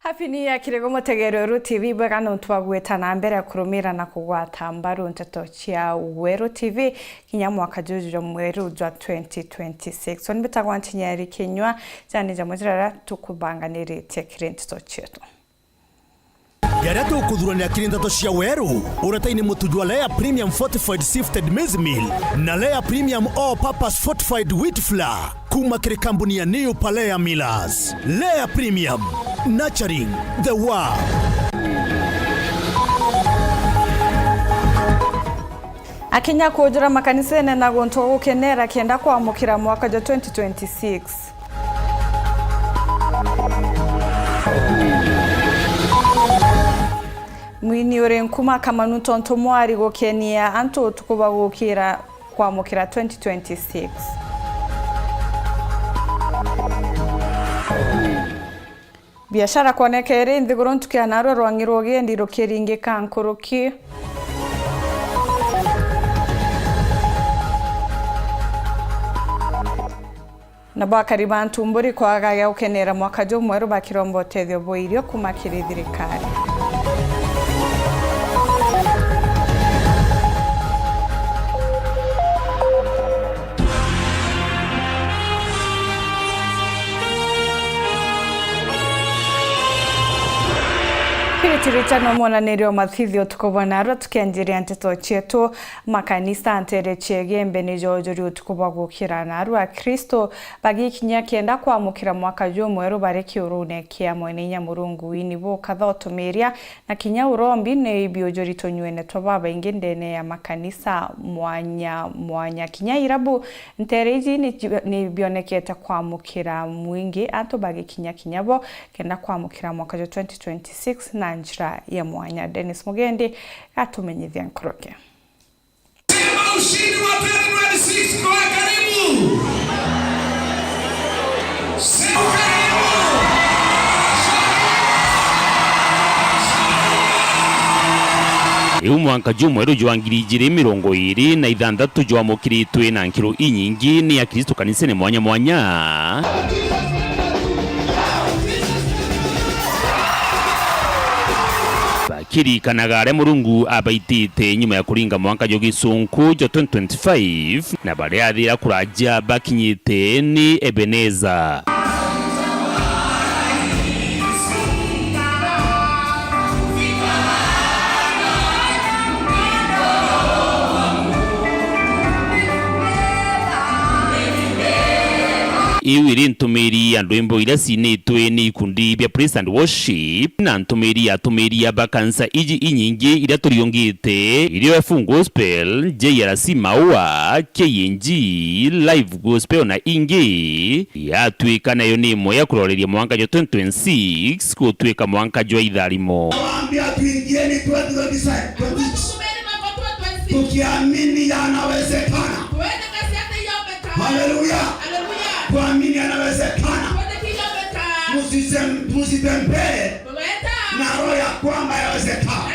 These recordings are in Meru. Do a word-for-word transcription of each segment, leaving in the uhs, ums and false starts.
Happy New Year kiri gwe mutegeri wa Weru T V, bwega nontu bwa gwita na mbere kurumira na kugwata mbaru nteto cia Weru T V kinya mwaka juju jwa mweru jwa twenty twenty-six. Uni mbitagwa Ntinyeri Kinyua, jani jamwe jira tukubanganiritie kiri nteto cietu. Jaria tukuthuranira kiri nteto cia Weru, uretaini mutu jwa Lea Premium Fortified Sifted Maize Meal na Lea Premium All Purpose Fortified Wheat Flour. Kuma kiri kambuni ya New Palea Millers. Lea Premium, nurturing the world. Akenya kujura makanisene na guntu gwa gukenera kenda kwamukira mwaka jwa twenty twenty-six. Mwini uri nkuma kamanu tontu mwari gukenia antu utuku bwa gukira kwamukira twenty twenty-six. Biashara kwoneka iri nthiguru ntuku ya narua, rwang'i rwa ugendi rukiringika nkuruki. Nabo akari ba Ntumburi kwaga gia gukenera mwaka jumweru bakiromba utethio bwa irio kuma kiri thirikari. Kiri tiri cha no mwonanirio mathithio tuku bwa narua tukianjiria nteto cietu. Makanisa ntere cia Igembe ni jojuri utuku bwa gukira narua Akristo bagikinya kenda kwamukira mwaka jumweru bari kiurune kia Mwene Inya Murungu. Ini bukathotomiria na kinya urombi ni ibiujuri tunywene twa babaingi ndene ya makanisa mwanya mwanya. Kinya irabu ntere iji ni ju-, ni bionekete kwamukira mwingi antu bagikinya kinya bo kenda kwamukira mwaka jwa twenty twenty-six na njira ya mwanya. Dennis Mugendi atumenyithia nkuruki. Sema ushindi wa twenty twenty-six kwa karibu. Sema karibu. Riu mwanka jumweru jwa ngiri ijiri mirongo iri na ithanthatu jwamukiritwe na nkiro inyingi ni Akristo kanisene mwanya mwanya. Bakiririkanaga aria Murungu abaitite nyuma ya kuringa mwanka jwa gisunku jwa twenty twenty-five, na baria athira kuraja bakinyite ni Ebeneza. Iu iri ntumiri ya ndwimbo iria cinitwe ni ikundi bia praise and worship, na ntumiri ya atumiria ba kanisa iji inyingi iria turiungite, irio F Gospel, J R C Maua, K N G, Live Gospel na ingi. Yatuika nayo ni imwe ya kuroreria mwanka jwa twenty twenty-six gutuika mwanka jwa itharimo. Nawaambia tuingieni twenty twenty-six. Tukiamini yanawezekana. Haleluya. Kuamini yanawezekana. Musisem-, musitembee na roho ya kwamba yawezekana.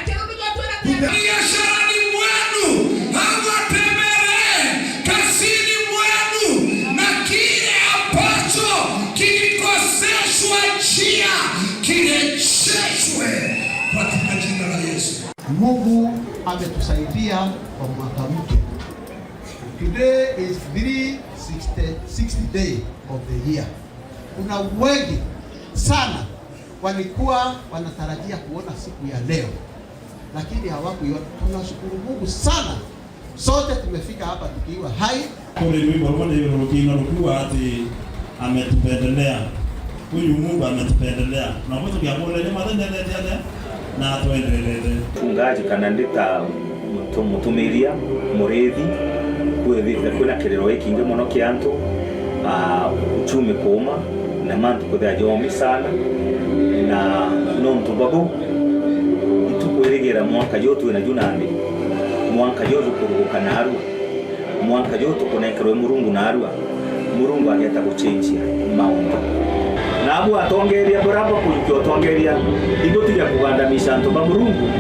Biasharani mwenu, awatembelee, kazini mwenu, na kile ambacho kilikoseshwa njia kirejeshwe katika jina la Yesu. Mungu ametusaidia kwa mwaka mpya. Today is three sixty, sixty day of the year. Kuna wengi sana walikuwa wanatarajia kuona siku ya leo, lakini hawakuiona. Tunashukuru Mungu sana, sote tumefika hapa tukiwa hai. Kuri rwimbo rumwe ni rukiina rukiuga ati, "Ametupendelea." Huyu Mungu ametupendelea. Na mtu kia kuona ni mwathani ndendete ate na atwendelete. Mchungaji kana ndi ta mutu-, mutumiria, murithi, kwithite kwina kiriro gikingi muno kia antu, ah, uchumi kuuma, na mantu kuthia jomi sana, na nontu bwa buu, itukwirigira mwanka juu twina ju nandi, mwanka juu jukuruguka narua. Mwanka juu tukunenkerwe Murungu narua, Murungu ageeta gucenjia mauntu. Nabu atongeria buria bakujukia utongeria, ibutiga kugandamisha antu ba Murungu,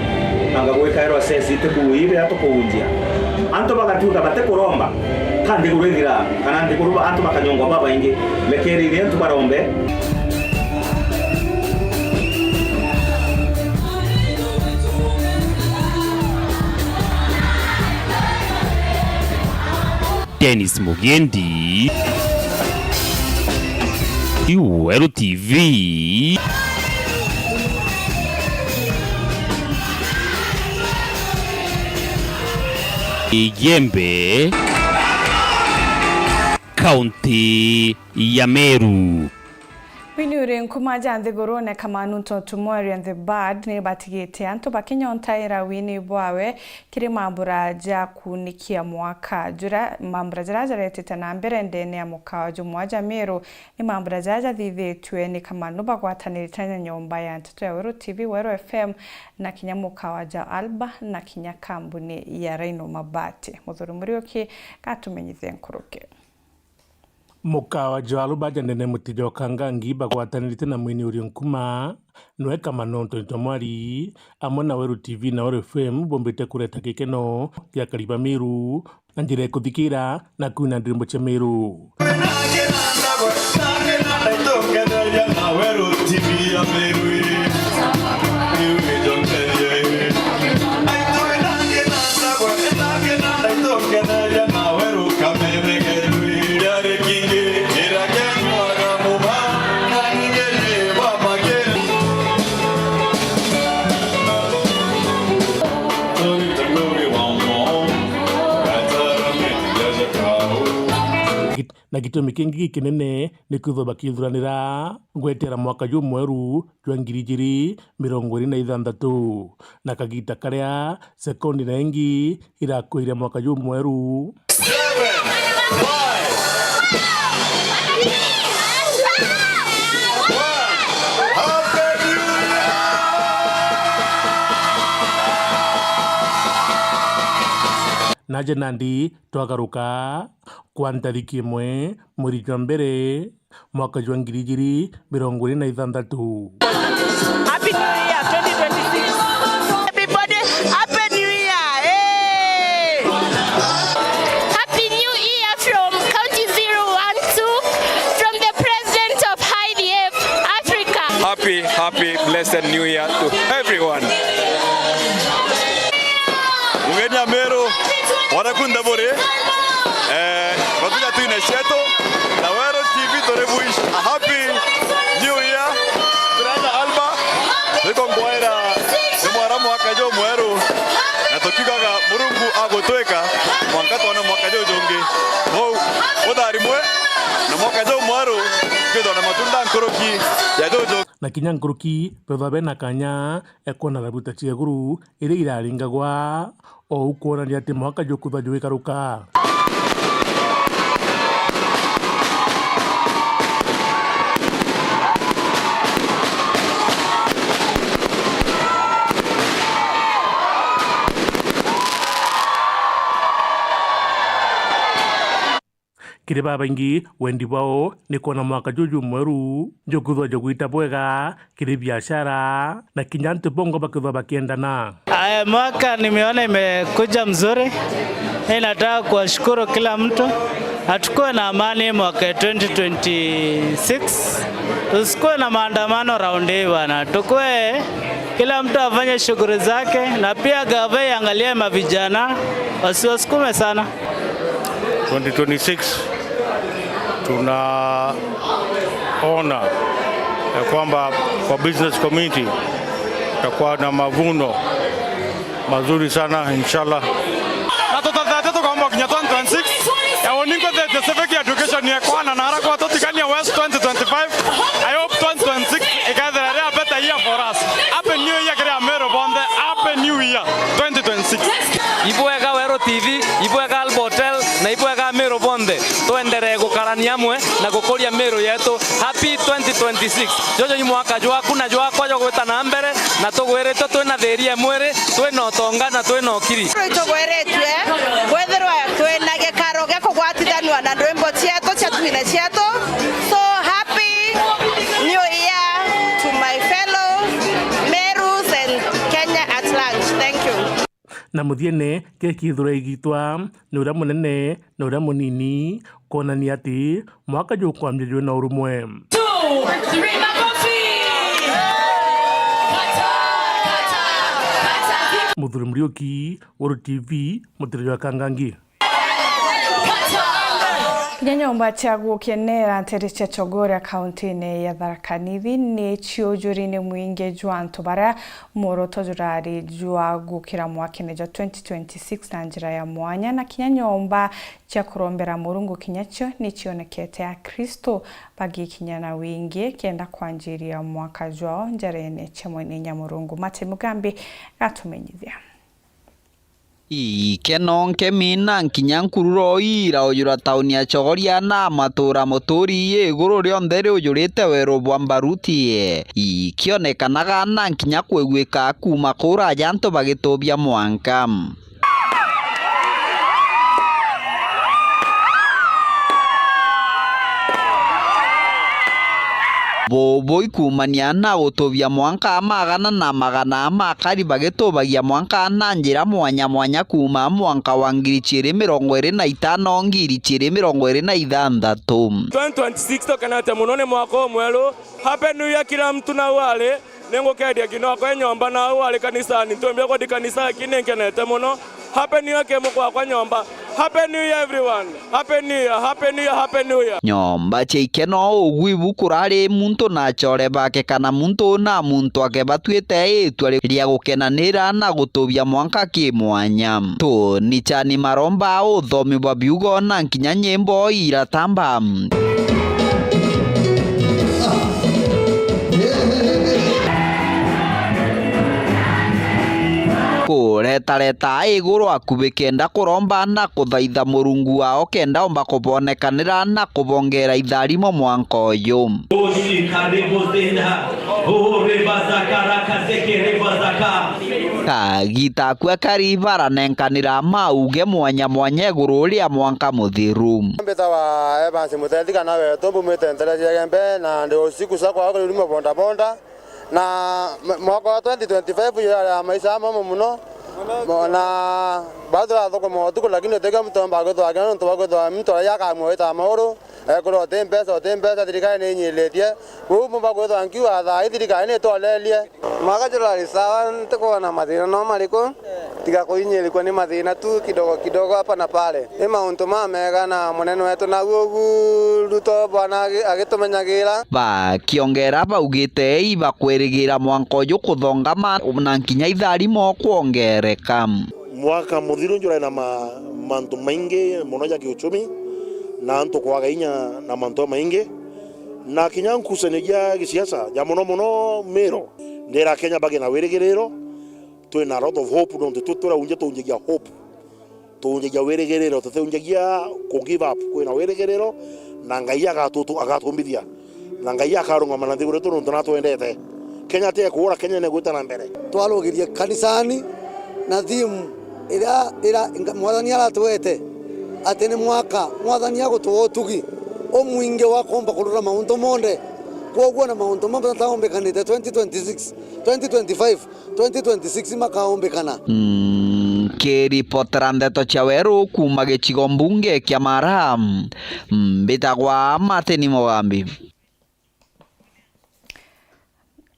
anga gwikairwa ceci iti kuu iria tukuunjia. Antu bagatuika batikuromba, ka nthiguru ithira, kana nthiguru ba-, antu bakanyongwa babaingi. Rekereria antu barombe. Dennis Mugendi, Weru T V, Igembe, kaunti ya Meru. Wini uri nkuma ja nthigurune Kamanu Ntontu Mwari and the Bad ni batigite antu bakinyontaira wini bwawe kiri mambura ja kunikia mwaka jura, mambura jara jaretete na mbere ndene ya mukawa jumwe ja Meru. Ni mambura jara jathithitue ni Kamanu bagwatanirite na nyomba ya nteto ya Weru T V, Weru F M, na kinya mukawa ja Alba na kinya kambuni ya Rhino Mabati. Muthuri Muriuki gatumenyithie nkuruki. Mukawa jwa Alubaja ndene muti jwa Kangangi bagwatanirite na mwini Urio Nkuma, nwe Kamanu Ntontu Mwari, amwe na Weru T V na Weru F M bombite kureta gikeno gia akari ba Meru na njira ya kuthikira na kwina ndirimbo cia Meru. Na gitumi kingi gikinene ni kwithwa bakithuranira gwetera mwaka jumweru jwa ngiri ijiri mirongo iri na ithanthatu, na kagita karia sekondi na ingi irakuire mwaka jumweru. Seven, five, one, Happy New Year! Naje nandi twagaruka kwa ntariki imwe mweri jwa mbere, mwaka jwa ngiri ijiri mirongo iri na ithanthatu. Happy New Year twenty twenty-six. Everybody, Happy New Year. Hey! Happy New Year from County zero one two, from the president of I D F Africa. Happy, happy, blessed New Year to everyone. Mugeni Ameru, warakunde buri? Eh, batuja twine cietu, na Weru T V turi wish a happy new year. Turaja Alba, niko ngwaira ni mwara mwaka jumweru, na tukiugaga Murungu agutwika, mwanka twone mwaka jujungi. Vau, utharimwe, na mwaka jumweru, twithwa na matunda nkuruki ya jujungi. Na kinya nkuruki, bethwa bena kanya e kwona thabuta cia iguru iria iraringagwa, ou kwonania ati mwaka jukwithwa jugikaruka. Kiri babaingi, wendi bwao ni kwona mwaka juju mweru jukwithwa jugwita bwega kiri biashara, na kinya antu bongo bakithwa bakiendana. Aya, mwaka nimeona imekuja mzuri. Mimi nataka kuwashukuru kila mtu. Na tukuwe na amani mwaka twenty twenty-six. Tusikuwe na maandamano round hii bwana. Tukuwe, kila mtu afanye shughuli zake, na pia gava iangalie mavijana, wasiwasukume sana. Twenty twenty-six, tunaona ya kwamba kwa business community tutakuwa na mavuno mazuri sana, inshallah. Na tutatete tukaomba kinya twenty twenty-six, ya uningo the civic education yekwana na ara kwa tutikania West twenty twenty-five. I hope twenty twenty-six ikethira ria better year for us. Happy New Year kiri Ameru bonthe. Happy New Year twenty twenty-six. Ibwega Weru T V, ibwega Alba Hotel, na ibwega Ameru bonthe. Twenderee gukarania amwe na gukuria Meru yetu. Happy twenty twenty-six. Juju ni mwaka jwaku na jwakwa jwa gwita na mbere, na tugwiritwe twina thiiri e mwiri, twina utonga na twina ukiri. Itugwiritue kwithirwa twina gikaro gia kugwatithanua na ndwimbo cietu cia twine cietu. So, happy New Year to my fellow Merus and Kenya at large. Thank you. Na muthiene, kiri kithura igitwa ni uria munene na uria munini, kwonania ati mwaka jukwambia jwina urumwe. Two, three, makofi! Kata, kata, kata. Muthuri Muriuki, Weru T V, mutiri jwa Kangangi. Kata, Kinya nyomba cia gukenera nteere cia Chogoria kauntiine ya Tharaka Nithi ni ciujuri ni mwingi jwa antu baria mworoto jurari jwa gukira mwakene jwa twenty twenty-six na njira ya mwanya, na kinya nyomba cia kurombera Murungu kinya cio ni cionekete Akristo bagikinya na wingi kenda kwanjiria mwaka jwao njarene cia Mwene Inya Murungu. Martin Mugambi gatumenyithia. Ikeno nkemi na nkinya nkururo iraujura tauni ya Chogoria na matuura muturi iguru rionthe riujurite weru bwa mbaruti. Ikionekanaga na nkinya kwiguika kuuma kuraja antu bagitubia mwanka. Bubu ikumania na gutubia mwanka magana na magana ma akari bagitubagia mwanka na njira mwanya mwanya kuuma mwanka wa ngiri ciiri mirongo iri na itano, ngiri ciiri mirongo iri na ithanthatu. Twenty twenty-six tukenete muno, ni mwaka umweru. Happy New Year kila mtu na wale. Ningukendia nginya okwe nyomba na au ari kanisani. Ntiumbi okwa ndi kanisa, lakini ninkenete muno. Happy New Year ki mukwa kwa nyomba. Happy New Year everyone. Happy New Year, Happy New Year, Happy New Year. Nyomba cia ikeno ugu ibu kurari muntu na achore bake kana muntu na muntu ake batuite itua ri-, ria gukenanira na gutubia mwanka ki mwanya. Tuni chani maromba uthomi bwa biugo na nkinya nyimbo iratamba. Kuretareta iguru akubi kenda kuromba na kuthaitha Murungu wao kenda omba kubonekanira na kubongera itharimo mwanka uyu. Kagita akua kari baranenkanira mauge mwanya mwanya iguru ria mwanka muthiru. Mbitawa Evans Mutethi kana Wetu, mbumite ntere cia Igembe, na ndi usiku sakwa kuri urimo boda boda. Na m-, mwaka wa twenty twenty-five jurari ya maisha amamo muno. Mo-, na bado turathukuma utuku, lakini utige muntu omba kwithwa akina nontu bwa kwithwa muntu aria akamwita mauru. Ekwirwa uti mbeca, uti mbeca, thirikari ni inyiritie. Uu bumba kwithwa nkiuga thaa ii thirikari ni itworerie. Mwaka jurari sawa, ntikwona mathina no mariku, tiga kuinyirikua ni mathina tu kidogo kidogo hapa na pale. Ni mauntu mamega na munene wetu na ugu Ruto bwana agi-, agitumenyagira. Bakiongera baugite ibakwirigira mwanka uju kuthongama na nkinya itharimo kwongereka. Mwaka muthiru njurari na ma-, mantu maingi muno ja kiuchumi, na antu kwaga inya na mantu jamaingi, na kinya nkucanio ja gisiasa ja muno muno Miru. Ndira Kenya bagi na wirigiriro, twina a lot of hope, nontu tu turaunjia tuunjagia hope, tuunjagia wirigiriro, tutiunjagia ku give up. Kwina wirigiriro, na Ngai agatutu-, agatumbithia. Na Ngai akarungama na nthiguru yetu nontu natwendete. Kenya ti ekuura, Kenya ni igwita na mbere. Twarugirie kanisani na thimu iria, iria Nga-, Mwathani aratwete, ati ni mwaka Mwathani agutua utugi umwingi wa kuumba kurura mauntu monthe. Kwoguo na mauntu monthe mataumbikanite twenty twenty-six, twenty twenty-five, twenty twenty-six makaumbikana. Nkiripotera ndeto cia weru kuuma gicigo mbunge kia Mara, mbitagwa Martin Mugambi.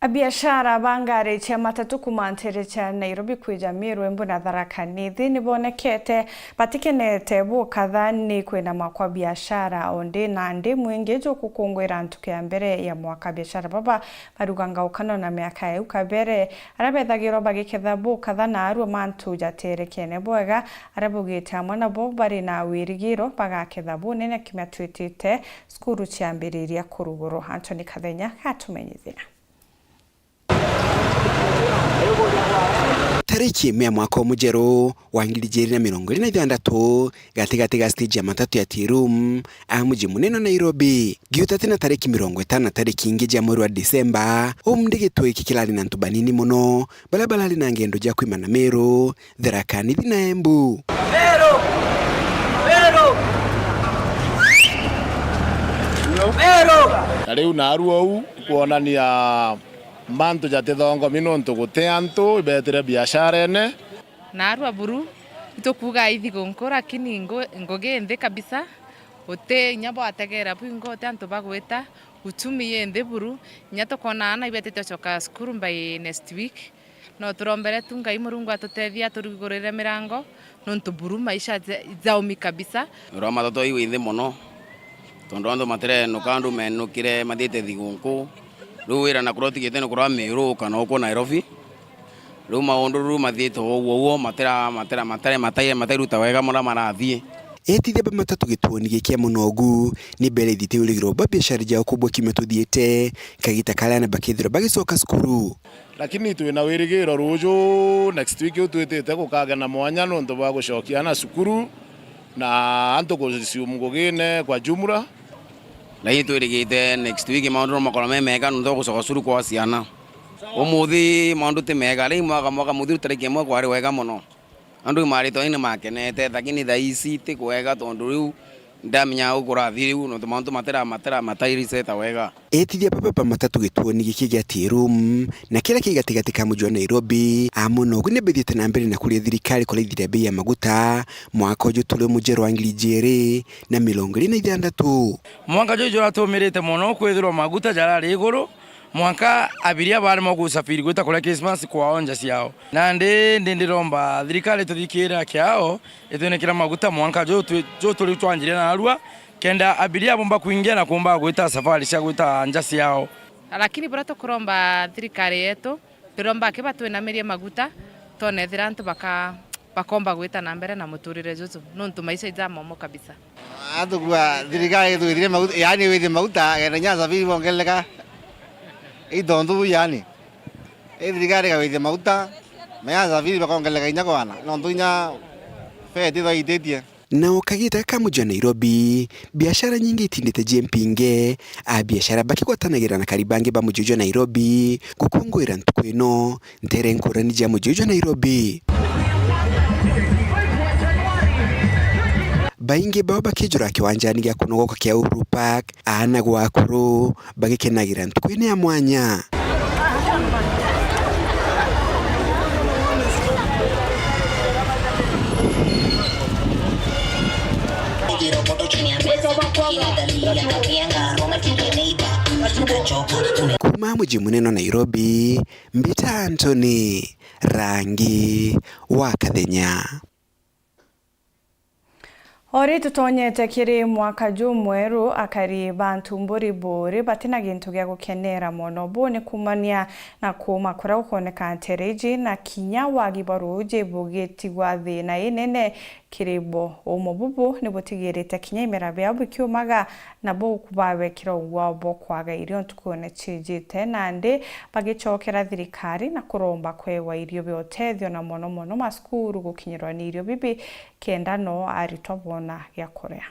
Abiashara ba ngari cia matatu kuuma nteere cia Nairobi kwija Meru, Embu na Tharaka Nithi ni bonekete batikenete bukatha ni kwinama kwa biashara, o ndi nandi mwingi jukukungwira ntuku ya mbere ya mwaka. Biashara baba baruga ngaukano na miaka ya au kabere, aria bethagirwa bagiketha bukatha na arua mantu jaterekene bwega, aria baugite amwe nabo bari na wirigiro bagaketha bunene kiumia twitite, cukuru ciambiriria kurugurwa. Anthony Kathenya gatumenyithia. Tariki ime ya mwaka umujeru wa ngiri ijiri na mirongo iri na ithantatu, gatigati ga stage ya matatu ya Tea Room, a muji munene wa Nairobi, giutati na tariki mirongo itano na tariki ingi ja mweri wa Disemba, umunthi gituo giki kirari na antu banini muno, baria barari na ngendo ja kwimana Meru, Tharaka Nithi na Embu. Meru! Meru! Meru! Na riu narua uu kwonania mantu jatithongomi nontu guti antu ibetire biasharene. Narua buru, itukuuga ithigunku, lakini ngu-, ngugi nthi kabisa, uti inya bwategera bwingi, uti antu bagwita, uchumi yi nthi buru, inya tukona aana ibetite ucoka cukuru by next week. No turombere tu Ngai Murungu atutethie aturugurire mirango, nontu buru maisha ja-, jaumi kabisa. Rwa matatu iu inthi mono, Tondu antu matirenuka, antu menukire mathiite thigunku. Riu wira na kuria utigite ni kuria Miru kana uku Nairobi. Riu maundu riu mathiite o uguo uguo, matira-, matira-, matire-, matire-, matairuta wega muria marathii. Etithia ba matatu gituoni giki kia Munogu ni bereithite wirigiro bwa biashara jao kubwa kiumia tuthiite, kagita karia aana bakethirwa bagicoka cukuru. Lakini twina wirigiro ruju, next week iu twitite, gukagea na mwanya nontu bwa gucokia aana cukuru na antu ku resume ngugine kwa jumla. Lakini twirigite next week maundu no makorwa me mega nontu bwa gucoka cukuru kwa ciana. Umuthi maundu ti mega, riu mwaka, mwaka muthiru tariki imwe kwari wega mono. Andu imaritwe ni makenete, lakini thaa ici ti kwega tondu riu ndamenya ukurathi riu nontu mauntu matira-, matira-, matairiseta wega. Etithia baba ba matatu gituoni giki gia Tea Room na kiria ki gatigati ka muji wa Nairobi, a Munogu ni bethiite na mbere na kuria thirikari kuraithira bei ya maguta mwaka uju turi mujeru wa ngiri ijiri na mirongo iri na ithantatu. Mwaka juju juratumirite mono kwithirwa maguta jarari iguru, mwanka abiria baremwa gusafiri gwita kuria Christmas kwao nja ciao. Nandi ndi ndiromba thirikari tuthikire kiao, itwinikire maguta mwanka ju twi-, ju turi twanjirie narua, kenda abiria bomba kuingia na kumba gwita safari cia gwita nja ciao. Lakini buria tukuromba thirikari yetu, turomba akiba twinamirie maguta, twone ethira antu baka-, bakomba gwita na mbere na muturire juju, nontu maisha ijamomo kabisa. Atukua thirikari itwithire maguta, yaani withie maguta, kenda inya asafiri bongeleka. Itontu bu yaani. I thirikari ikawithia maguta, menya asafiri bakongeleka inya kwana, nontu inya fare tithaititie. Nao kagita ka muji wa Nairobi, biashara nyingi itindite jie mpinge, a biashara bakigwatanagira na kari bangi ba muji uju wa Nairobi gukunguira ntuku ino, ntere nkurani ja muji uju wa Nairobi. Baingi bao bakijura kiwanjani gia kunogoka kia Uhuru Park, aana gwa akuru bagikenagira ntuku ino ya mwanya. Kuma muji munene wa Nairobi, mbita Anthony Rangi wa Kathenya. O ri tutonyete kiri mwaka jumweru, akari ba Ntumburi Buuri batina gintu gia gukenera mono. Buu ni kuumania na kuuma kuria gukooneka ntereji, na kinya wagi bwa ruuji bugitigwa thiina inene kiri bo. Uumo bubu ni butigirite kinya imera biao bikiumaga, na bukubawekira ugwao bwa kwaga irio ntukune ciijite, nandi bagicokera thirikari na kuromba kwewa irio bia utethio, na mono mono macukuru gukinyirwa ni irio bibi, kenda no aritwa boona gia kuria.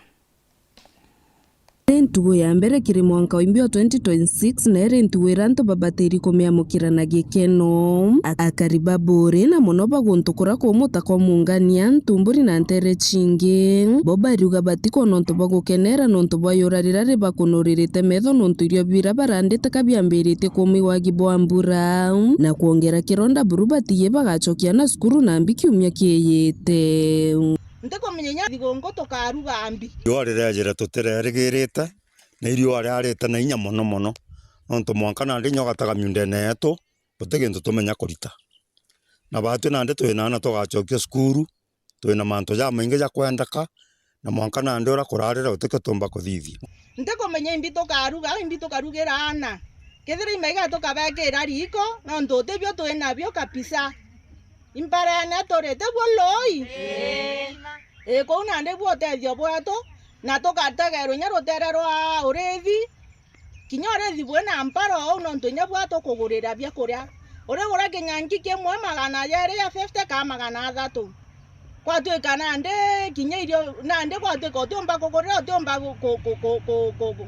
Ri ntugu ya mbere kiri mwanka wa imbi wa twenty twenty-six, na iri ntugu iria antu babatiri kumiamukira na gikeno. A-, akari ba Buuri na mono ba guntu kuria kuumuta kwa Mungania, Ntumburi na ntere cingi, bo bariuga batikwona untu bwa gukenera nontu bwa yura riria ribakunuririte metho nontu irio biria barandite ka biambiritie kuuma iwagi bwa mbura, na kwongera kironda buru batiye bagacokia na cukuru nambi kiumia kiiyite. Ntikumenya inya thigunku tukaruga mbi. Riua rirejire tutirerigirite, na iriua riarite na inya mono mono, nontu mwanka nandi inya ugataga miundene yetu, guti gintu tumenya kurita. Na batwi nandi twina aana tugacokia cukuru, twina mantu jamaingi ja kwendeka, na mwanka nandi uria kurarira gutikio tumba kuthithia. Ntikumenya imbi tukaruga, imbi tukarugira aana. Kethira imaiga tukabekira riiko, nontu utibio twinabio kabisa. Imbarene turi, tibwo lui? Ii. Ii, kuu nandi bwo utethio bwetu, na tugategerwa inya rutere rwa urithi, kinya urithi bwina mpara uu, nontu inya bwa tukugurira biakuria. Urigura kinyangi kimwe magana jeri ya fifty ka magana athatu. Gwatwika nandi kinya irio, nandi gwatwika utiumba kugurira, utiumba ku-,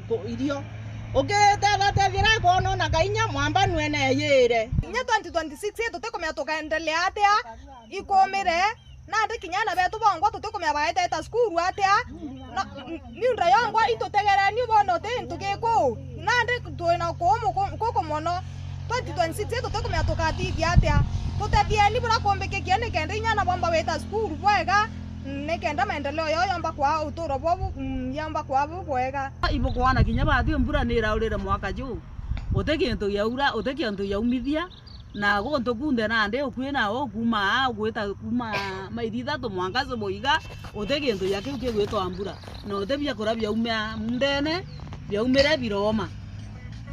ku-, irio. Ukitetha tethira kwona ona kainya mwamba nwene yire. Inya twenty twenty-six ii tutikumenya tukaendelea atia, ikumire, nandi kinya aana betu bongwa tutikumenya baeteta cukuru atia. Na, m-, miunda yongwa itutegereni ubone uti gintu giku. Nandi twina kuumu ku-, kuku mono. Twenty twenty-six ii tutikumenya tukathithia atia. Tutethieni buria kumbikikia nikenda inya aana bomba gwita cukuru bwega, nikenda maendeleo yao yomba kwaa uturo bwao bu-, mm, yomba kwaa bubwega. Ibukwana kinya bathi mbura ni iraurire mwaka juu. Uti kintu giaura, uti kintu giaumithia. Na guntu kunthe nandi ukui nao, ukuma aa, ugwita kuma mairi ithatu mwanka ciboiga, uti gintu gia kiu kigwitwa mbura, na uti biakuria biaumia ndene, biaumire biroma.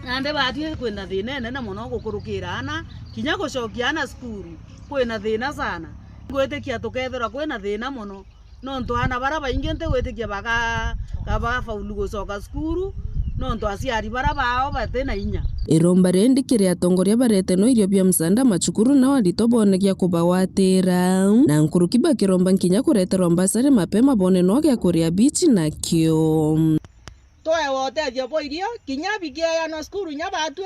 Nandi batwi kwina thina inene mono gukurukira aana, kinya gucokia aana cukuru kwina thina sana. Ngwitikia tukethirwa kwina thina mono. Nontu aana bara baingi ntigwitikia baga-, baga-, bagafaulu gucoka cukuru, nontu aciari bara bao bati na inya. Iromba rindi kiri atongoria barete no irio bia msaada macukuru, nao aritwa bone gia kubagwatira, na nkuruki bakiromba nkinya kureterwa mbasari mapema bone no gia kuria bichi nakio. Twewa utethio bwa irio, kinya bikieanwa cukuru, inya batwi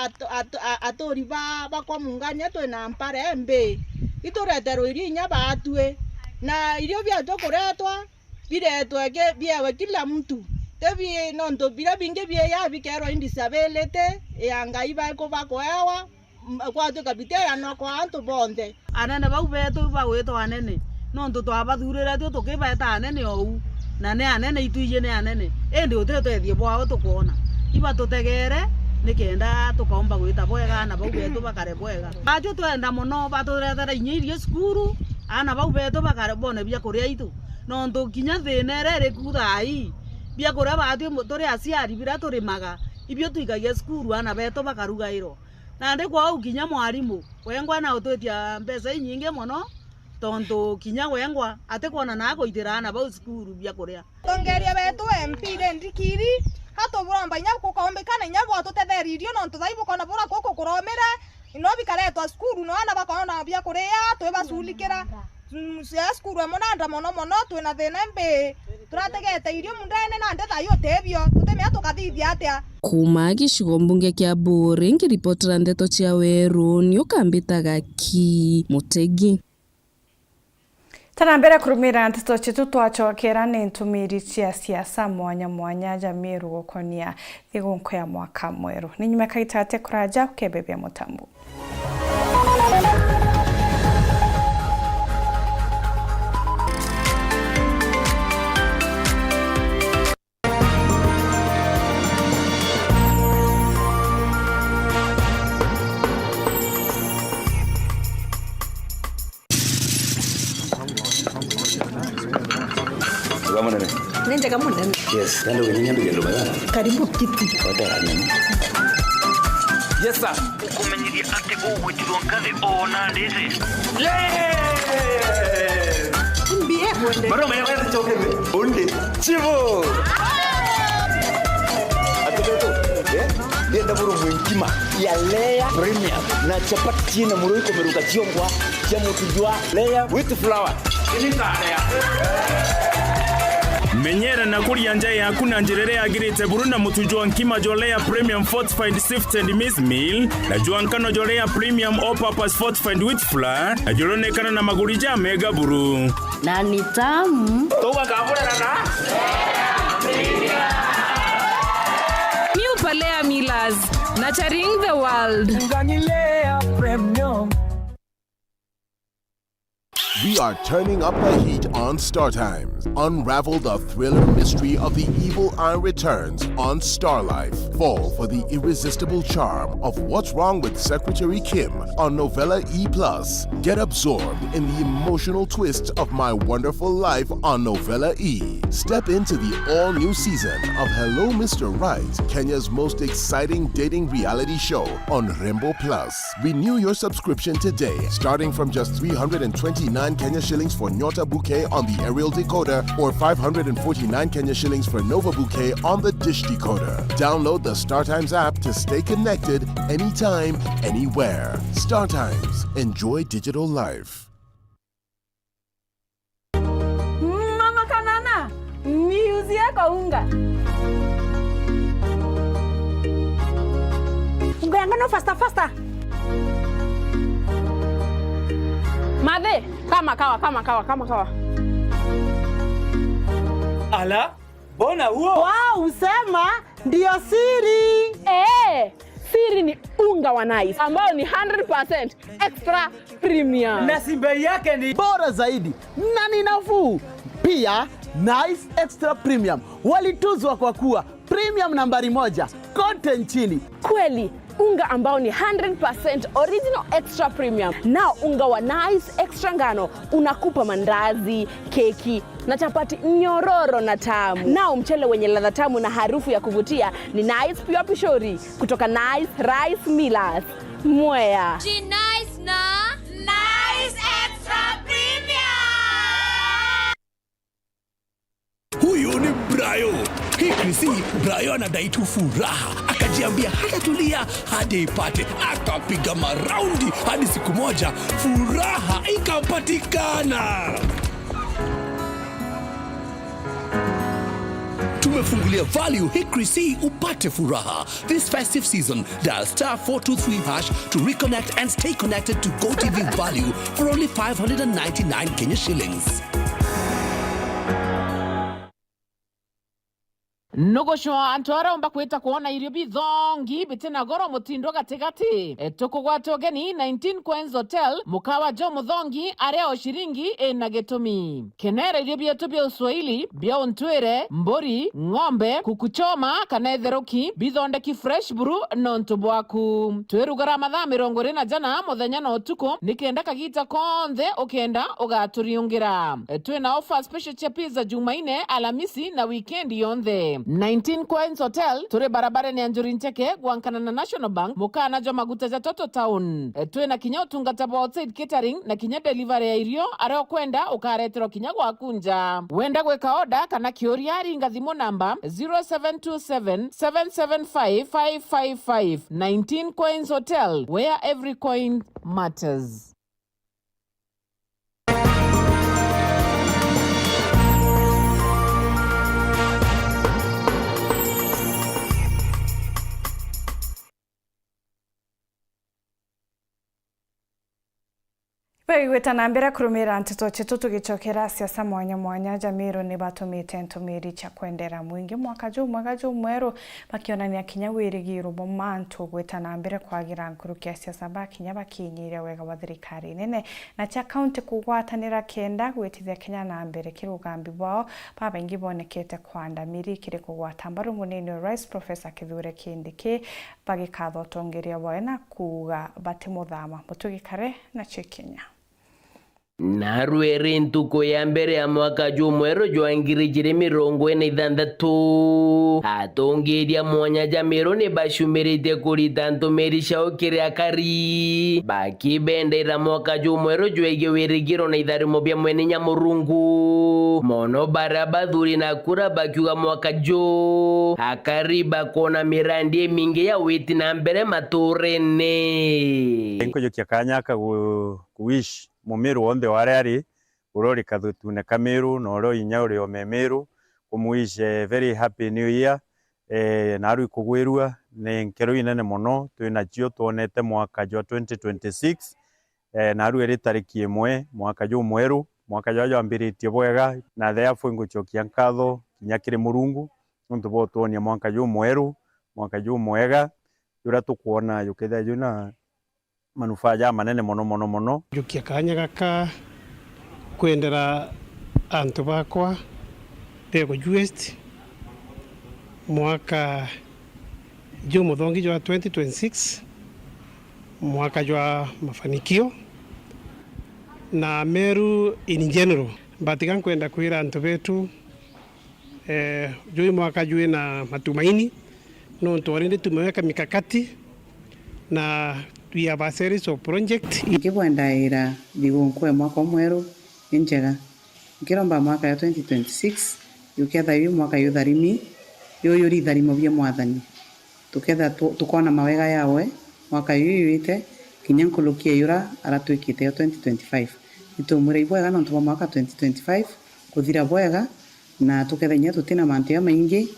at-, at-, a-, aturi ba, bakwa Mungania twina mpara imbi, itureterwe irio inya batwi, na irio biatwi kuretwa, biretwe ki-, biewe kila mtu. Ti bi-, nontu biria bingi bieya bikerwa i disability, ya Ngai baikubakwewa, m-, kwatwika biteanwa kwa antu bonthe. Anene bau betu bagwitwa anene, nontu twabathurire twi tukibeta anene ou, na ni anene, itwiji ni anene, indi uti utethio bwao tukwona. Ibatutegere nikenda tukaumba gwita bwega, aana bau betu bakare bwega. Batwi twenda mono baturethere inya irio cukuru, aana bau betu bakare bone bia kuria itu, nontu kinya thina iria iriku thaa ii, bia kuria batwi mu-, turi aciari biria turimaga, ibio twikagia cukuru, aana betu bakarugairwa. Nandi kwou kinya mwarimu wengwa na utwitia mbeca inyingi mono, tontu kinya wengwa atikwona na aguitira aana bau cukuru bia kuria. Atongeria betu M P Lee Ndikiri, atuburomba inya gukaumbikana inya bwatutetheria irio, nontu thai bukona bura kuku kuromire, no bikaretwa cukuru, no aana bakona bia kuria, twibaculikira. Mm, cia cukuru amwe na nda mono mono, twina thina imbi. Turategete irio mundene na nde thayo tebio, tutimenya tukathithia atia. Kuuma gicigo mbunge kia Buuri, ngiripotera ndeto cia Weru, ni ukambitaga ki Mutegi. Tana mbere kurumira nteto cietu, twacokera ni ntumiri cia siasa mwanya mwanya ja Meru gukonia thigunku ya mwaka mweru. Ni nyuma kagitagati kuraja ukebebia mutambo. Njega munene. Ni njega munene. Yes, nandi uginyanya mbigendo mega. Karibu kiti. Wata nini? Yes, sir. Ukumenyeria ati ugwitirwo ngathi ona ndisi. Yes! Mbie kwende. Maroma ya wewe chokeme. Onde. Chivo. Atubeto. Eh? Ndienda buru mwenkima ya Lea Premium na chapati na muroi komeruka chiongwa. Cia mutu jwa Lea wheat flour. Menyera na kuria nja yaku na njira iria yagirite buru na mutu jwa nkima jwa Lea Premium Fortified Sifted Maize Meal, na jwa nkano jwa Lea Premium All Purpose Fortified Wheat Flour, na juronekana na maguri ja mega buru. Na ni tamu. Tugakamurana na New Palea Millers, nurturing the world. Ngani Lea Premium. We are turning up the heat on Star Times. Unravel the thriller mystery of the evil eye returns on Star Life. Fall for the irresistible charm of What's Wrong with Secretary Kim on Novella E plus. Get absorbed in the emotional twists of My Wonderful Life on Novella E. Step into the all-new season of Hello Mister Right, Kenya's most exciting dating reality show on Rembo Plus. Renew your subscription today, starting from just three hundred and twenty-nine Kenya shillings for Nyota Bouquet on the aerial decoder or five hundred and forty-nine Kenya shillings for Nova Bouquet on the dish decoder. Download the StarTimes app to stay connected anytime, anywhere. StarTimes. Enjoy digital life. Mama Kanana, niuzie kwa unga. Unga ya ngano faster, faster. Mathe, kama kawa, kama kawa, kama kawa. Ala, mbona huo? Wow, usema ndio siri. Eh, siri ni unga wa Nice, ambao ni hundred percent extra premium. Na si bei yake ni bora zaidi na ni nafuu. Pia, Nice Extra Premium walituzwa kwa kuwa premium nambari moja kote nchini. Kweli, Unga ambao ni hundred percent original extra premium. Nao unga wa Nice extra ngano unakupa mandazi, keki na chapati nyororo na tamu. Nao mchele wenye ladha tamu na harufu ya kuvutia ni Nice Pure Pishori kutoka Nice Rice Millers, Mwea. Ji Nice na Nice Extra Premium. Huyu ni Brayo. Hii Chrissy, Brayo anadai tu furaha. Akajiambia hatatulia hadi ipate. Akapiga maraundi hadi siku moja furaha ikapatikana. Tumefungulia value hii Chrissy upate furaha. This festive season, dial star four two three hash to reconnect and stay connected to GoTV value for only five hundred and ninety-nine Kenya shillings. Nugucwa antu aria umba kwita kwona irio bithongi bitina goro mutindo gatigati. E, tukugwata ugeni nineteen Coins Hotel, mukawa jo muthongi aria o ciringi ina gitumi. Kenera irio bietu bia uswahili, bia untwire, mburi, ng'ombe, kuku choma, kana itheruki, bithondeki fresh buru nontu bwaku. Twirugara mathaa mirongo iri na jana muthenya na utuku, nikenda kagita konthe ukenda ugaturiungira. Twina offer special cia pizza Jumaine, Alamisi na weekend yonthe. Nineteen Coins Hotel, turi barabarene ya Njuri Ncheke, gwankana na National Bank, mukana jwa maguta ja Total Town. Twina kinya utungata bwa outside catering na kinya delivery ya irio, aria ukwenda ukareterwa kinya gwaku nja. Wenda gwika order kana kiuria, ringa thimu namba zero seven two seven, seven seven five, five five five. Nineteen Coins Hotel, where every coin matters. Baigwita na mbere kurumira nteto cietu tugicokera siasa mwanya mwanya. Jamiru ni batumite ntumiri cia kwendera mwingi mwaka jumwega jumweru, bakionania kinya wirigiro bwa mantu gwita na mbere kwagira nkuruki ya siasa, bakinya bakinyiria wega wa thirikari nene na cia kaunti kugwatanira kenda gwitithia Kenya na mbere kiri ugambi bwao. Babaingi bonekete kwandamiri kiri kugwata mbaru munini wa rais Professor Kithure Kindiki, bagikatha utongeria bwawe na kuuga batimuthama. Mutugi Kare na cio Kenya. Narua iri ntuku ya mbere ya mwaka jumweru jwa ngiri ijiri mirongo ina na ithanthatu, atongeria mwanya ja Meru ni bacumiritie kurita ntumiri ciao kiri akari, bakibendera mwaka jumweru jwegii wirigiro na itharimo bia mwene Nyamurungu. Mono baria bathuri na kura bakiuga mwaka ju, akari bakwona mirandi imingi ya witi na mbere maturene. Nkujukia kanya ka gu-, kuwish Mumiru wonthe waria ari, uria uri kathutune ka Miru, na uria inya uri ome Miru, kumuwish, eh, very happy new year. Eh, naru ikugwirua ni nkero inene mono twinacio twonete mwaka jwa twenty twenty-six. Eh, naru iri tariki imwe, mwaka jumweru, mwaka jwa jwambiritie bwega, na therefore ingucokia nkatho kinya kiri Murungu nontu bwa utwonia mwaka jumweru, mwaka jumwega, juria tukwona jukethira jwina manufaa jamanene mono, mono, mono. Njukia kanya gaka kwendera antu bakwa Bego West mwaka jumuthongi jwa twenty twenty-six, mwaka jwa mafanikio na Meru in general. But ga nkwenda kwira antu betu, eh, juu mwaka jwina matumaini, nontu already tumeweka mikakati na we have a series of project. Nkibwendaira thiguu nkuu ya mwaka umweru ni njega. Nkiromba mwaka ya twenty twenty-six, yukethira yu mwaka yutharimi, yuyuri itharimo bia Mwathani. Tukethira tu-, tukona mawega yawe mwaka yuyu yuite, kinya nkuruki ya yura aratwikite yo twenty twenty-five. Itumwira ibwega nontu bwa mwaka twenty twenty-five kuthira bwega, na tukethira kinya tutina mantu jamaingi,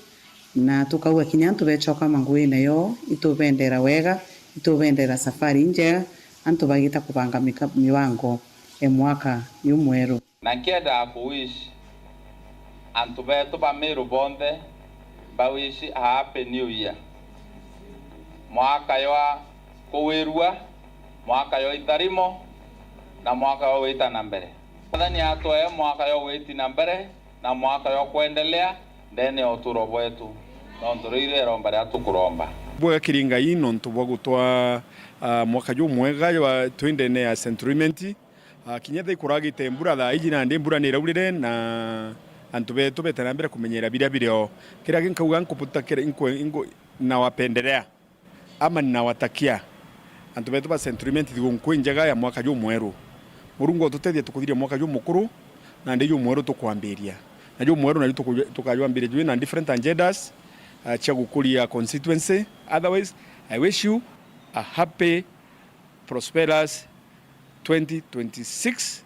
na tukauga kinya antu becoka manguine yo, itubendera wega, itubendera safari injega, antu bagita kubanga mika-, mibango e mwaka yu mweru. Na nkiendaga ku wish antu betu ba Meru bonthe, mba wish a happy new year. Mwaka jwa kuwirua, mwaka jwa itharimo, na mwaka jwa gwita na mbere. Mwathani atwee mwaka jwa gwiti na mbere na mwaka jwa kwendelea ndene ya uturo bwetu, nontu riu irio iromba ria tukuromba. Bwega kiri Ngai nontu bwa gutwaa, ah, mwaka jumwega jwa twindene ya Central Imenti. Ah, kinya thaa ikuragite mbura thaa iji, nandi mbura ni iraurire na antu betu bete na mbere kumenyera biria birio. Kiria ginkauga nkubuta kiri, nku-, nku-, nawapendelea ama ninawatakia antu betu ba Central Imenti thigukuu injega ya mwaka jumweru. Murungu atutethie tukuthiria mwaka jumukuru, nandi jumweru tukwambiria. Na jumweru naju tuku-, tukajwambiria jwi na different agendas, ah, cia gukuria constituency. Otherwise, I wish you a happy prosperous twenty twenty-six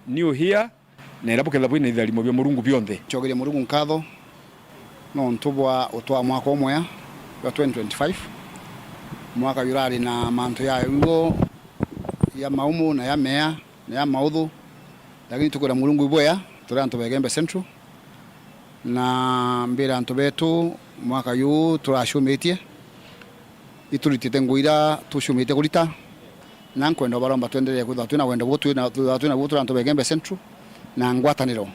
new year, na ira buketha bwina itharimo bia Murungu bionthe. Ncokeria Murungu nkatho nontu bwa utwaa mwaka umwea jwa twenty twenty-five, mwaka jurari na mantu ya ruo, ya maumu na ya mea na ya mauthu, lakini tukwira Murungu ibwea turi antu ba Igembe Central, na mbira antu betu mwaka juu turacumitie, ituritite ngugi iria tucumitie kurita, na nkwenda ubaromba twenderee kwithirwa twina wendo buu twina, twithirwa twina buu turi antu ba Igembe Central na ngwataniro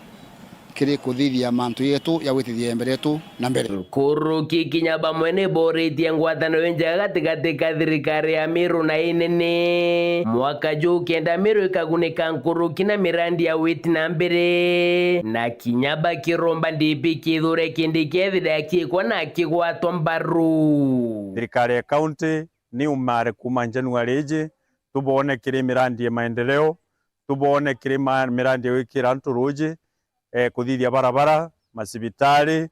kiri kuthithia mantu yetu ya gwitithia mbere yetu na mbere. Nkuruki kinya bamwe ni boritie ngwataniro injega gatigati ka thirikari ya Miru na inene. Mwaka juu kenda Miru ikagunika nkuruki na mirandi ya witi na mbere, na kinya bakiromba D P Kithure Kindiki ethire akikwa na akigwatwa mbaru. Thirikari ya county ni umare kuuma January iji, tubone kiri mirandi ya maendeleo, tubone kiri ma-, mirandi ya gwikira antu ruuji, eh, kuthithia barabara, macibitari,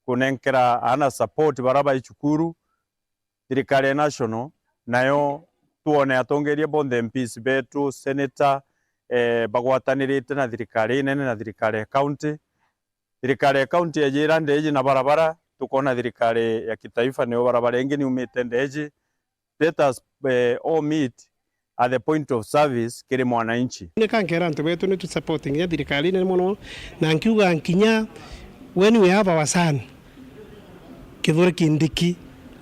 kunenkera aana support bara bai cukuru. Thirikari ya national nayo twone atongeria bonthe, M Ps betu, senator, eh, bagwatanirite na thirikari inene na thirikari ya county. Thirikari ya county yajira ndeji na barabara, tukona thirikari ya kitaifa niyo barabara ingi niumite ndeji. Let us, eh, all meet at the point of service kiri mwananchi. Ni kankera antu betu ni tu support nginya thirikari nene mono, na nkiuga nkinya when we have our son, Kithure Kindiki,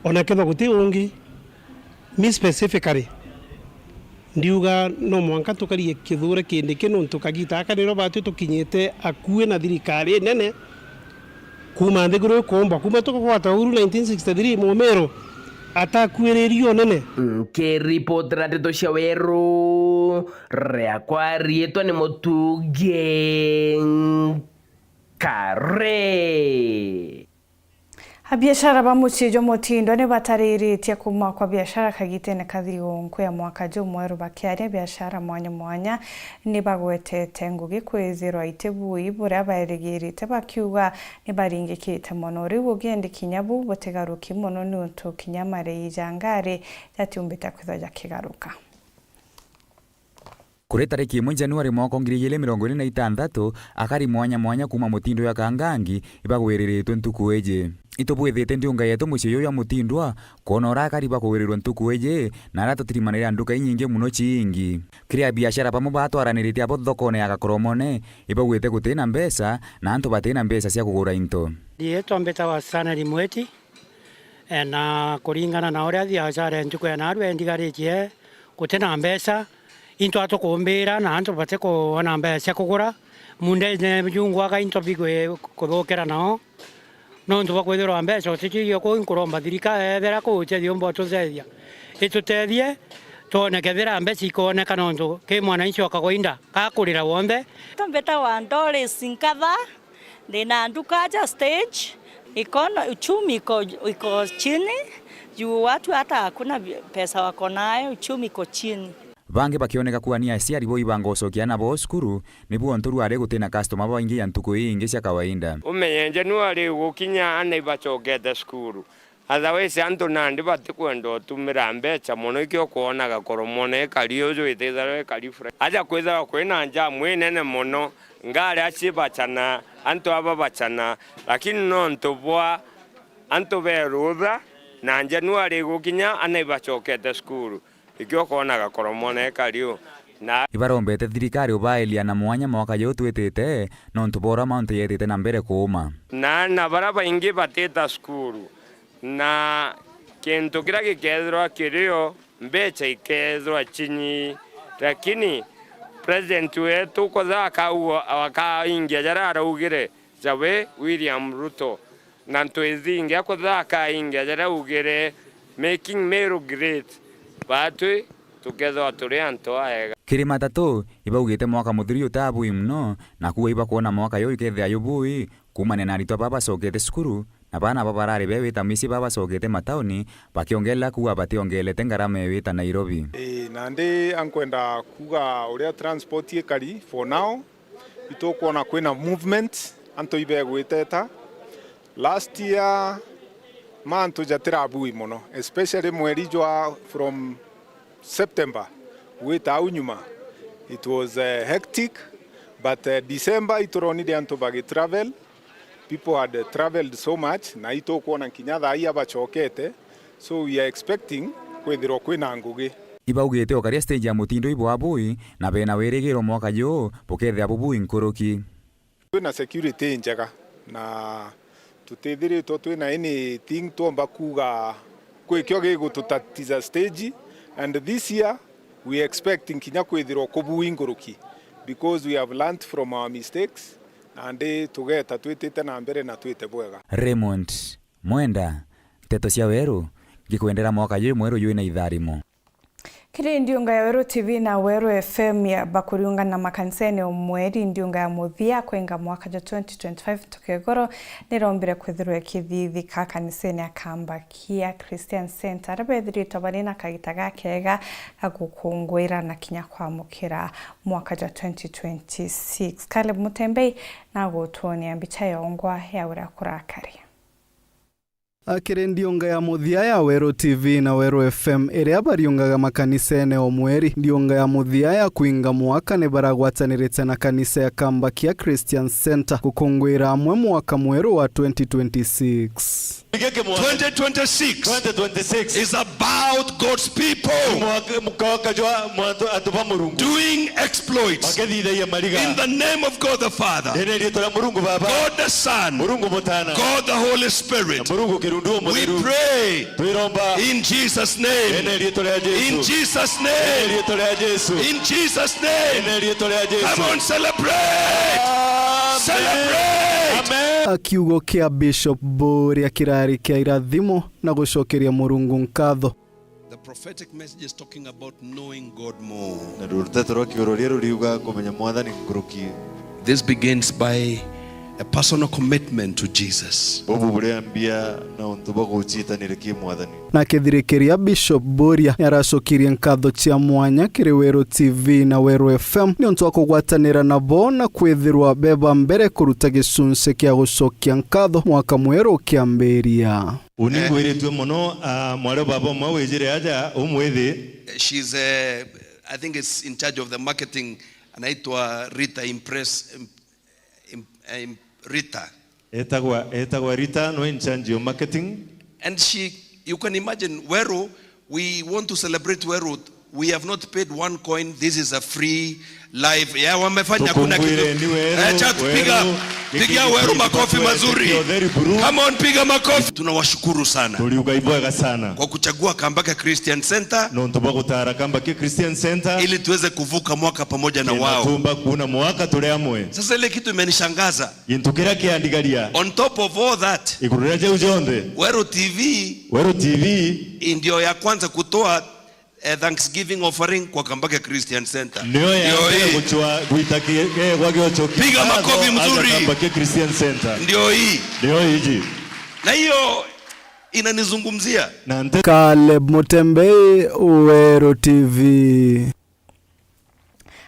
ona kethwa guti ungi, me specifically, ndiuga no mwanka tukarie Kithure Kindiki nontu kagita aka niro batwi tukinyite akui na thirikari nene. Kuuma nthiguru ikuumbwa, kuuma tukugwata uhuru nineteen sixty-three, Mumiru atakuiririe unene. Nkiripotera ndeto cia Weru, riakwa riitwa ni Mutugi Nkare. Abiashara ba mucii jwa Mutindwa ni batariritie kuuma kwa biashara kagitene ka thigukuu ya mwaka jumweru. Bakiaria, biashara mwanya mwanya ni bagwetete ngugi kwithirwa iti bui buria baerigirite, bakiuga ni baringikite mono. Riu ugendi kinya buu butigaruki mono, niuntu kinya marii ja ngari jatiumbite kwithwa jakigaruka. Kuri tariki imwe Januari mwaka wa ngiri igiri mirongo iri na itanthatu, akari mwanya mwanya kuuma Mutindwa ya Kangangi ibagwiriritwe ntuku iji. Itubwithite ndiunga yetu mucii juju jwa Mutindwa, kwona uria akari bakugwirirwa ntuku iji, na aria tutirimanire nduka inyingi mono ciingi. Kiri abiashara bamwe batwaranirite abo thokone ya Gakoromone, ibaugite guti na mbeca, na antu bati na mbeca cia kugura into. Riitwa mbitagwa Stanley Mweti, e, na kuringana na uria biashara ntuku ya narua endigaritie, guti na mbeca, into atukumbira na antu bati kwona mbeca cia kugura. Mundene jungwaga into bigwi kuthukira nao. Nontu bwa kwithirwa mbeca uticio kuu, nkuromba thirikari ethera kuu uteethio umba ututethia, itutethie twone kethira mbeca ikoneka, nontu ki mwananchi wa kawaida akurira wonthe. Mbitagwa Doris Nkatha, ndina nduka aja stage. Ikono-, uchumi iko, iko chini, juu watu hata hakuna bi-, pesa wako nayo, uchumi iko chini. Bangi bakioneka kuania aciari bo ibanga ucokia aana bao cukuru, nibu ontu rwari guti na customer babaingi ya ntuku ii ingi cia kawaida. Umenye Januari gukinya, aana ibacokete cukuru. Otherwise, antu nandi batikwenda utumira mbeca mono, ikio kwonaga Gakoromone ikari uju itithagirwa ikari fresh. Aja kwithagirwa kwina njamu inene mono, ngari aci bacana, antu aba bacana, lakini nontu bwa antu be rutha, na Januari gukinya, aana ibacokete cukuru. Ikio kwonaga Gakoromone ikari u. Na ibarombete thirikari ubailia na mwanya mwaka juu twitite, nontu bwa uria mauntu yetite na mbere kuuma. Na aana baria baingi batita cukuru, na kintu kiria gikethirwa kirio, mbeca ikethirwa cinyi, lakini president wetu kuthaka uo akaingia jaria araugire, jawe William Ruto, na ntwithingia kuthaka ingia jaria augire, Making Meru great. Batwi tukethwa turi antu aega. Kiri matatu, ibaugite mwaka muthiru utabui muno, na kuuga ibakwona mwaka juju ikethia jubui, kuumania na aritwa baa bacokete cukuru, na baana baa barari be wita micii baa bacokete matauni, bakiongerera kuuga bationgerete ngarama e wita Nairobi. Ii, nandi ankwenda kuuga uria transport ikari for now, itukwona kwina movement, antu ibegwiteta. Last year, mantu jatirabui mono, especially mweri jwa from September gwita au nyuma, it was, eh, hectic, but, eh, December ituronire antu bagitravel, people had travelled so much, na itukwona nkinya thaa ii abacokete, so we are expecting kwithirwa kwina ngugi. Ibaugite ukaria stage ya mutindo ibwabui, na bena wirigiro mwaka juu bukethia bubui nkuruki. Twina security injega na tutithiritwe twina anything twomba kuuga kwikio gigututatiza stage, and this year we expect nkinya kwithirwa kubui nkuruki because we have learnt from our mistakes, nandi tugeta twitite na mbere na twite bwega. Raymond Mwenda, Nteto cia Weru, ngikwendera mwaka juu mweru jwina itharimo. Kiri ndiunga ya Weru T V na Weru F M ya bakuriungana makanisene o mweri, ndiunga ya muthia kwinga mwaka jwa twenty twenty-five ntuku ya igoro nirombire kwithirwa ikithithika kanisene ya Kambakia Christian Centre, aria bethiritwe bari na kagita gakega ga gukunguira na kinya kwamukira mwaka jwa twenty twenty-six. Caleb Mutembei nagutwonia mbicha yongwa ya uria kurakari. Akiri ndiunga ya muthia ya Weru T V na Weru F M, iria bariungaga makanisene o mweri, ndiunga ya muthia ya kwinga mwaka ni baragwatanirite na kanisa ya Kambakia Christian Centre gukunguira amwe mwaka mweru wa twenty twenty-six. Twenty twenty-six twenty twenty-six is about God's people. Ni mwaka, mwaka jwa mwantu, antu ba Murungu. Doing exploits. Bakithithagia mariga. In the name of God the Father. Ndene riitwa ria Murungu Baba. God the Son. Murungu Mutana. God the Holy Spirit. Na Murungu Kirundu Mutheru. We pray. Twiromba. In Jesus' name. Ndene riitwa ria Jesu. In Jesus' name. Ndene riitwa ria Jesu. In Jesus' name. Ndene riitwa ria Jesu. Come on, celebrate. Amen. Celebrate. Amen. Kiugo kia Bishop Buria kirari kia irathimo na gucokeria Murungu nkatho. The prophetic message is talking about knowing God more. Na ruteto rwa kiugo ruria ruriuga kumenya Mwathani nkuruki. This begins by a personal commitment to Jesus. Bubu buriambia na untu bwa gucitanira ki Mwathani. Na kithirikiria Bishop Buria niaracokirie nkatho cia mwanya kiri Weru T V na Weru F M niuntu wa kugwatanira nabo na kwithirwa beba mbere kuruta gicunci kia gucokia nkatho mwaka mweru ukiambiria. Uni ngwiritue mono, ah, mwari wa baba umwe wijire aja umwithi. She's, eh, I think it's in charge of the marketing, anaitwa Rita Impress, Im-, Im-, Im-, Rita. Etagwa, etagwa Rita, no in charge of marketing. And she, you can imagine, Weru, we want to celebrate Weru. We have not paid one coin. This is a free live. Yeah, wamefanya, hakuna kitu. Tukumbuire ni Weru, eh, chat, Weru, piga, giki pigia Weru makofi mazuri. Come on, piga makofi. Tunawashukuru sana. Turiuga ibwega sana. Kwa kuchagua Kambakia Christian Centre. Nontu bwa gutara Kambakia Christian Centre. Ili tuweze kuvuka mwaka pamoja na wao. Tumba kuuna mwaka turi amwe. Sasa ile kitu imenishangaza. Gintu kiria kiandigaria. On top of all that, iguru ria jau jonthe. Weru T V. Weru T V. Ndio ya kwanza kutoa eh, thanksgiving offering kwa Kambakia Christian Centre. Nio ya mbere gucwa gwita ki-, eh, gwa giocho ki-, piga makofi mzuri. Kambakia Christian Centre. Ndio hii. Nio hiji. Na hiyo inanizungumzia. Na nte- Caleb Mutembei, Weru T V.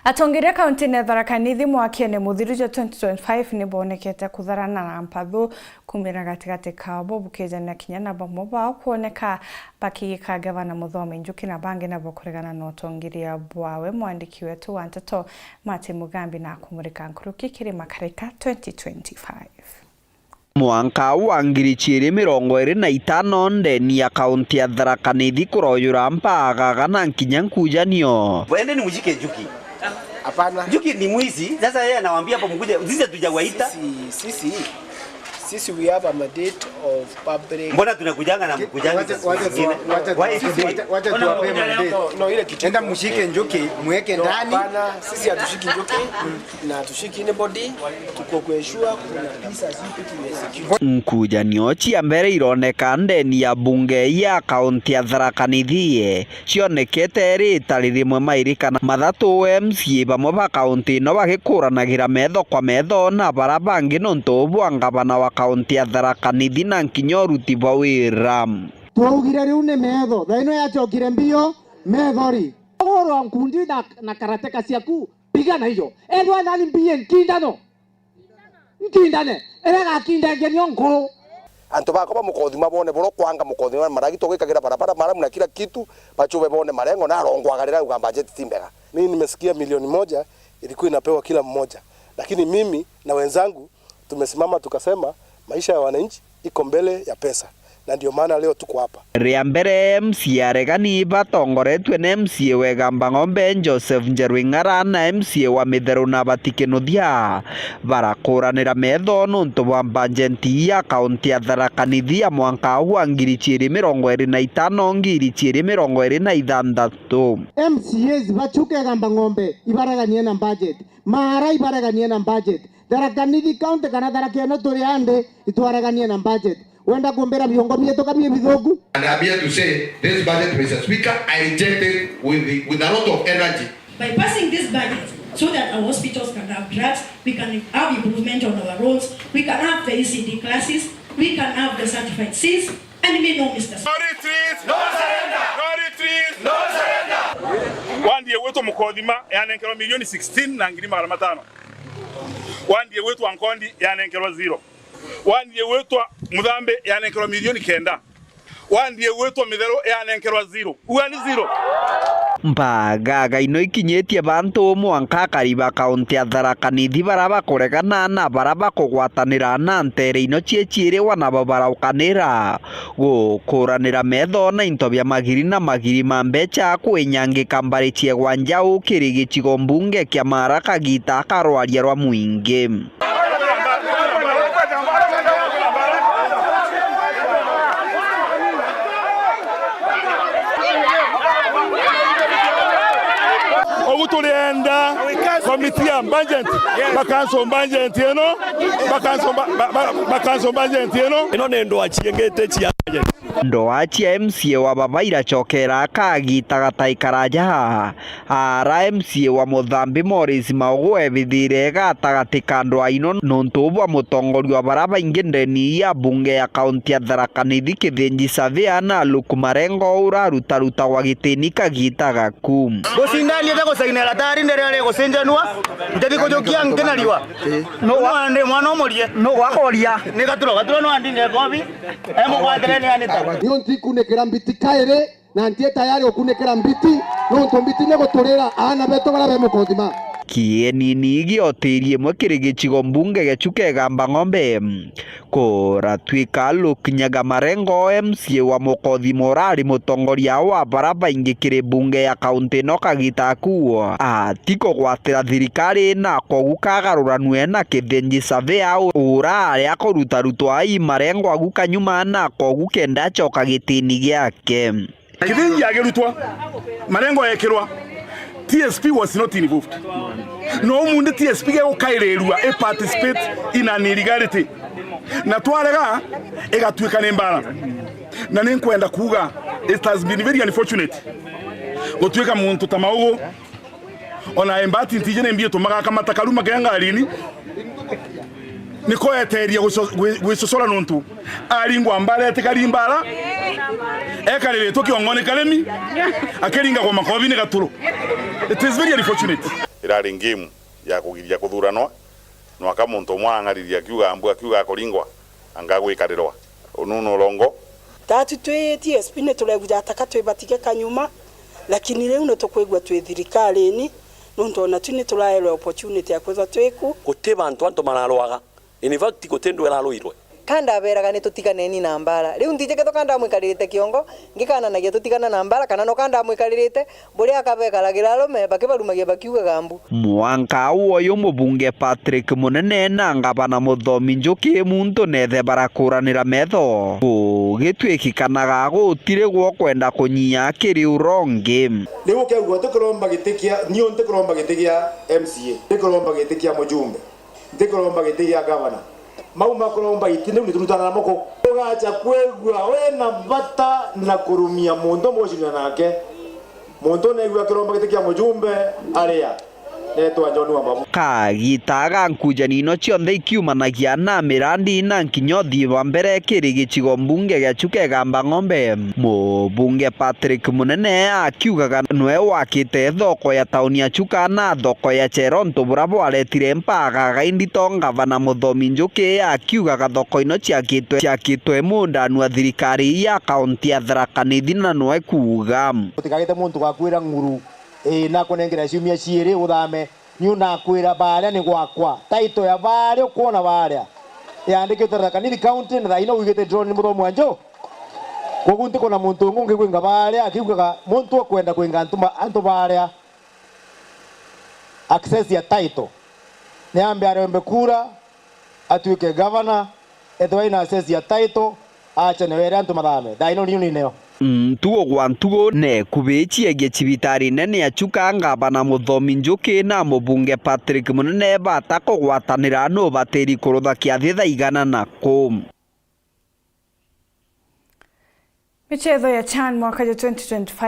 Atongeria kaunti-ini ya Tharaka Nithi mwakene muthiru jwa twenty twenty-five ni bonekete kutharana na mpathu kumira gatigati kao, bo bukijania kinya na bamwe bao kwoneka bakigika Gavana Muthomi Njuki na bangi nabo kuregana na utongeria bwawe. Mwandiki wetu wa nteto Martin Mugambi na kumurika nkuruki kiri Makarika twenty twenty-five. Mwanka wa ngiri ciiri mirongo iiri na itano, ndeni ya kaunti ya Tharaka Nithi kuroyura mpagaga na nkinya nkujanio. Endeni mshike Njuki. Hapana. Njuki ni mwizi. Sasa yeye anawaambia hapo mkuje, sisi hatujawaita. Sisi, sisi. Sisi we have a mandate of public. Mbona tunakujanga na mkujanga wacha, saa wacha zingine? Tuwa-, wacha, why wacha, today? Wacha, wacha tuwape mandate. No, no, ile kitu enda iko. Mshike Njuki, mweke no, ndani. Hapana, sisi hatushiki Njuki na hatushiki anybody. Tuko kuensure kuna peace as we put in execution. Nkujanio cia mbere ironeka ndeni ya bunge ya kaunti ya Tharaka Nithi. Cionekete riita ri rimwe mairikana mathatu M C A bamwe ba kaunti ino bagikuranagĩra metho kwa metho na bara bangi nontu bwa ngavana wa kaunti ya Tharaka Nithi na nkinya uruti bwa wira. Twaugire riu ni metho, thaa ino yacokire mbio, metho ri. Ugurwa nkundi na, na karateka ciaku, pigana hiyo. Ethwa nani mbie nkindano. Nkindane, iria igakindengia nio nkuru. Antu bakwa ba Mukothima bone buru kwanga Mukothima maragi tugikagira barabara maramu na kila kitu, bachube bone marengo na arongwagarira uga budget ti mbega. Mimi nimesikia milioni moja ilikuwa inapewa kila mmoja, lakini mimi na wenzangu tumesimama tukasema maisha ya wananchi iko mbele ya pesa. Na ndio maana leo tuko hapa. Ria mbere M C A aregani batongoretue na M C A wa Igamba Ng'ombe Joseph Njeru Ing'ara na M C A wa Mitheru Nabathi Kinuthia barakuranira metho nontu bwa mbajeti ya kaunti ya Tharaka Nithi ya mwanka wa ngiri ciiri mirongo iri na itano, ngiri ciiri mirongo iri na ithanthatu. M C As bachuka Igamba Ng'ombe ibareganie na budget, Maara ibareganie na budget, Tharaka Nithi County kana Tharaka ino turi andi itwareganie na budget. Wenda kumbira biongo bietu ka bii bithuku? And I'm here to say this budget, Mister Speaker, I reject it with the, with a lot of energy. By passing this budget, so that our hospitals can have drugs, we can have improvement on our roads, we can have the E C D classes, we can have the certified seats, and we know, Mister Speaker. No retreat! No surrender! No retreat! No surrender! Wandi igwitwa Mukothima yanenkerwa milioni sixteen na ngiri magana matano. Wandi igwitwa Nkondi yanenkerwa zero. Wandi igwitwa Muthambi yanenkerwa milioni kenda. Wandi igwitwa Mitheru yanenkerwa zero. Ua ni zero. Mpagaga ino ikinyitie bantu mwanka akari ba kaunti ya Tharaka Nithi bara bakuregana na bara bakugwatanira na ntere ino cie ciiri wana bo baraukanira gukuranira metho na into bia magiri na magiri ma mbecha kwinyangika mbari ciegwa njau kiri gicigo mbunge kia Maara kagita akarwaria rwa mwingi. Ugu turienda komiti ya budget, ba cancel budget ino, ba cancel ba-, ba-, ba-, ba cancel budget ino. Ino ni ndwaa ciengete cia budget. Ndwaa cia M C A wa baba iracokera akagita gatai karaja. Ara M C A wa Muthambi Morris Maugu ebithire gatagati ka ndwaa ino nontu bwa mutongoria wa bara baingi ndeni ya bunge ya kaunti ya Tharaka Nithi Kithinji Savea na Luke Marengo urarutarutagwa gitini kagita gaku. Gucindania ja gucaina iratari nirio rigucinjanua, njathi kujukia nki na riua. No wa- Mwana ndi mwana umurie. No wakoria. Ni gaturo, gaturo no andinde kobi. Emugwatire ni anita. Nio ntikunikira mbiti kairi. Na ntie tayari gukunikira mbiti, nontu mbiti ni guturira aana betu baria be Mukothima. Kienini giotirie imwe kiri gicigo mbunge gia Chuka Igamba Ng'ombe kuratuika Luke Nyaga Marengo, M C A wa Mukothima urari mutongoria wa bara baingi kiri bunge ya kaunti ino kagita aku, atikugwatira thirikari na kogu kagaruranue na Kithinji Savea urari akurutarutwa i Marengo agu kanyuma na kogu kenda acoka gitini giake. Kithinji agirutwa, Marengo ekirwa, T S P was not involved. No umundi T S P gegukairirua i participate in an illegality. Na twarega, igatuika ni mbara. Na ni nkwenda kuuga, it has been very unfortunate gutuika muntu ta Maugu, ona embati ntiji ni mbie tumagakamata karuma ke ngarini, niko eteria gwico-, gwi-, gwicocora nontu aringwa mbara etikari mbara, ekariritwe kiongoni karemi, akiringagwa makobi ni gaturu. It is very unfortunate. Irari game ya kugiria kuthuranwa, nwaka muntu umwe ang'ariria akiuga mbu, akiuga akuringwa, anga gwikarirwa. Unu ni urongo. Tatu twi T S P ni tureguja taka twibatige kanyuma, lakini riu ni tukwigua twi thirikarini, nontu ona tu ni turaerwa opportunity ya kwithwa twi ku. Guti bantu antu mararwaga. In fact, guti ndu iraruirwe. Ka ndaberaga ni tutiganeni na mbara. Riu ntiji kethwa ka ndamwikaririte kiongo, ngikananagia tutigana na mbara, kana no ka ndamwikaririte, buria akabekaragira arume, bakibarumagia bakiugaga mbu. Mwanka uyu mubunge Patrick Munene na ngavana Muthomi Njuki muntu nethe barakuranira metho. Gugitwikikanaga gutiri gwo kwenda kunyia kiri urongi. Riu ukegua tukiromba giti kia, niu ntikiromba giti kia M C A, ntikiromba giti kia mujumbe. Ntikuromba giti gia gavana. Mau makuromba giti, niu niturutana na moko. Ugacha kwigua wina bata na kurumia muntu mugucindana nake. Muntu neigua akiromba giti kia mujumbe, aria. Netwa John Wambabu. Kagita ga nkujanino cionthe ikiumanagia na mirandi na nkinya uthiiba mbere kiri gicigo mbunge gia Chuka Igamba Ng'ombe. Mubunge Patrick Munene akiugaga nwe wakite thoko ya tauni ya Chuka na thoko ya Cheronto buria bwaretire mpagaga indito ngavana Muthomi Njuki akiugaga thoko ino ciakitwe, ciakitwe mundanu wa thirikari ya kaunti ya Tharaka Nithi na nwe kuuga. Utikagite muntu gakwira ng'uru, ii, nakunengera ciumia ciiri uthame. Niu nakwira baria ni gwakwa. Title ya baria ukwona baria yandikitwe Tharaka Nithi County, na thaino wigite drone ni Muthomi wa Nju. Koguo ntikona muntu ungi ungikwinga baria akiugaga muntu ukwenda kwinga antu ma-, antu baria access ya title. Niambe arombe kura, atuike gavana, ethirwa ina access ya title, acha niwe ere antu mathame. Thaino niu ni neo. Ntugo gwa ntugo, nekubi ciegie cibitari nene ya Chuka, ngavana Muthomi Njuki na mubunge Patrick Munene bata kugwatanira nu batiri kurutha kiathi thaa igana na ku. Michezo ya CHAN mwaka jwa twenty twenty-five.